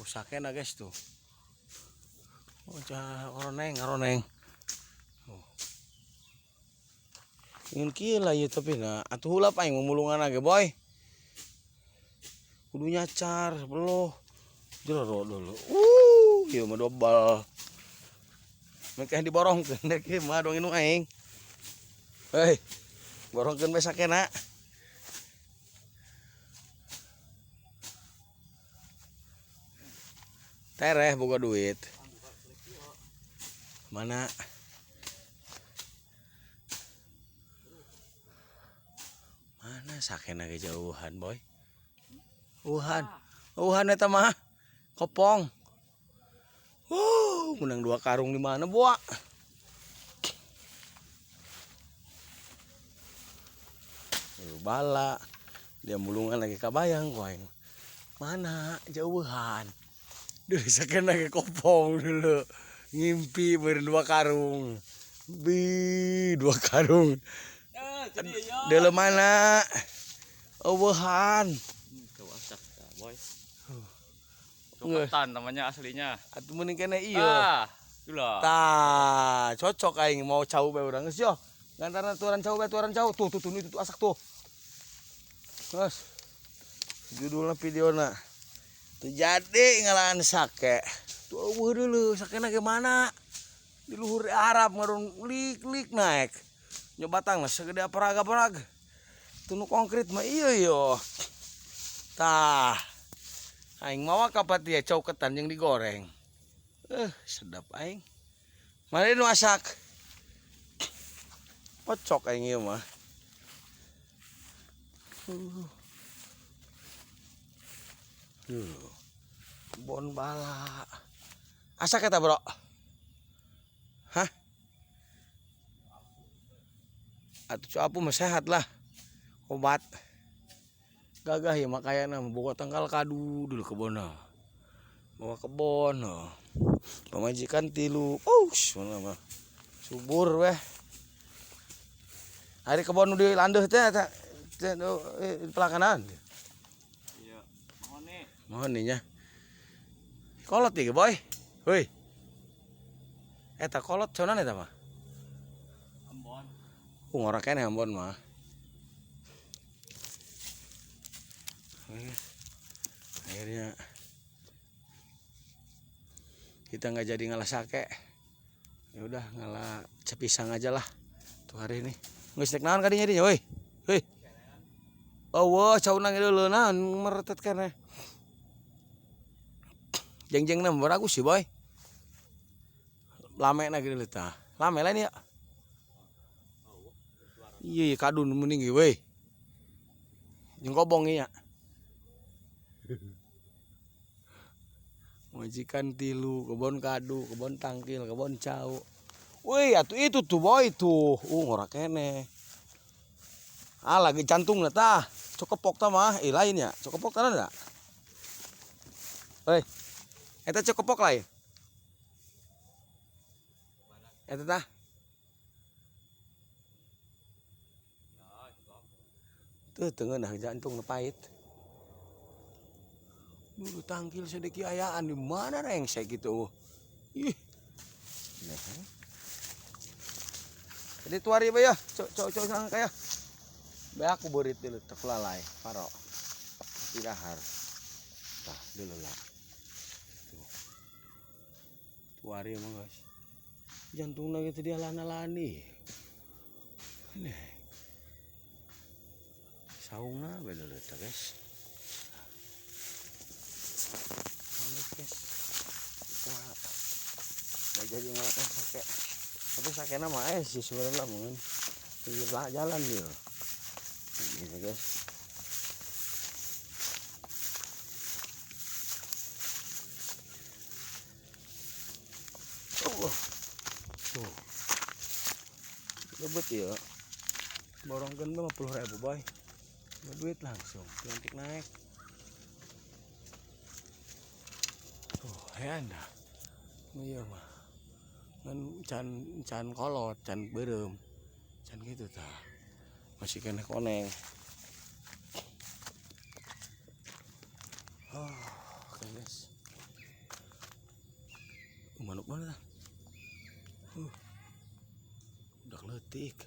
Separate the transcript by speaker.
Speaker 1: Sakena guys tuh. Oh, roneng, roneng. Oh. Ingin kieu lah ieu tapi nah atuh hulap aing memulungan ge boy. Kudu nyacar beloh. Jero dulu. Ieu mah dobel. Mekeh diborongkeun dek ieu mah dong inu aing. Hei. Borongkeun bae sakena. Tereh boga duit. Mana? Mana sakena ge jauhan, boy? Uhan. Uhan eta mah. Kopong. Menang 2 karung di mana, buak? Bala. Dia mulungan lagi kabayang ku aing. Mana jauhan? Duh, sakena ge kopong dulu. Ngimpi beureun 2 karung. Bi, 2 karung. Deuleu mana? Eueuhan.
Speaker 2: Kau asak, boy. Ketan namanya aslinya.
Speaker 1: Atuh mending kene ieu.
Speaker 2: Ah, itulah.
Speaker 1: Tah, cocok aing mau cau bae urang geus yo. Ngantarna tuaran cau bae, tuaran cau. Tuh, tuh, tuh, itu tuh asak tuh. Geus. Judulna videona. Tuh jadi ngalaan sake. Tuh eueuh deuleu sakena ge mana? Di luhur di Arab ngadon lik-lik naik. Nyobatang lah segede aparaga-parag. Tuh nu konkret mah iya yo. Tah. Aing mawa kapat dia cau ketan yang digoreng. Sedap aing. Mana nu asak? Pocok aing ieu mah. Duh. Bon bala. Asak eta, Bro? Hah? Atuh cuapu mah sehat lah. Obat. Gagah ya makayana boga tangkal kadu dulu kebonna. Bawa kebon. Oh. Pamajikan 3. Mana mah. Subur weh. Hari kebon nu di landeuh teh eta teh di pelakanan.
Speaker 2: Iya, mohon nih.
Speaker 1: Mohon nih nya. Kolot ieu boy. Heuy. Eta kolot sonan eta mah.
Speaker 2: Ambon.
Speaker 1: Ngora keneh Ambon mah. Akhirnya kita nggak jadi ngalah sake. Ya udah ngalah cepisang aja lah tuh hari ini. Geus nek naon kadinya dinya woi. Heuy. Eueuh cauna ge deuleu naon meretet keneh. Jeng-jengna mah bagus sih boy. Lame na ge deuleu tah. Lame lain ya. Iya, iya kadun mending ge weh. Jeung kobong ieu nya. Majikan 3, kebon kadu, kebon tangkil, kebon cau. Wih, atuh itu tuh boy tuh. Ngora keneh. Ah, lagi jantungna tah. Cokepok tah mah, lain ya. Cokepok tah ada? Hei. Eta cokepok lain. Eta tah. Tuh teu ngeunah jantung pahit. Dulu tangkil sedeki ayaan di mana rengsek gitu. Ih. Nah. Jadi tuari bae ya, cok cok cok sang kaya. Bae aku beurit dulu tek lalai, paro. Dahar. Tah dulu lah. Tuh. Tuari emang guys. Jantungna gitu dia lana-lani. Nih. Saungna bae dulu tah guys. Mantap guys. Kita nggak jadi ngelakuin sake. Tapi sakena mah sih sebenarnya mungkin pinggir jalan dia. Gini guys. Oh. Tuh. Lebet ya. Borongkeun 50.000 boy. Duit langsung, untuk naik. Tuh, ya dah. Iya mah. Ngan can kolot, can beureum. Can gitu tah. Masih kena koneng. Oh, oke guys. Mana tah? Budak leutik.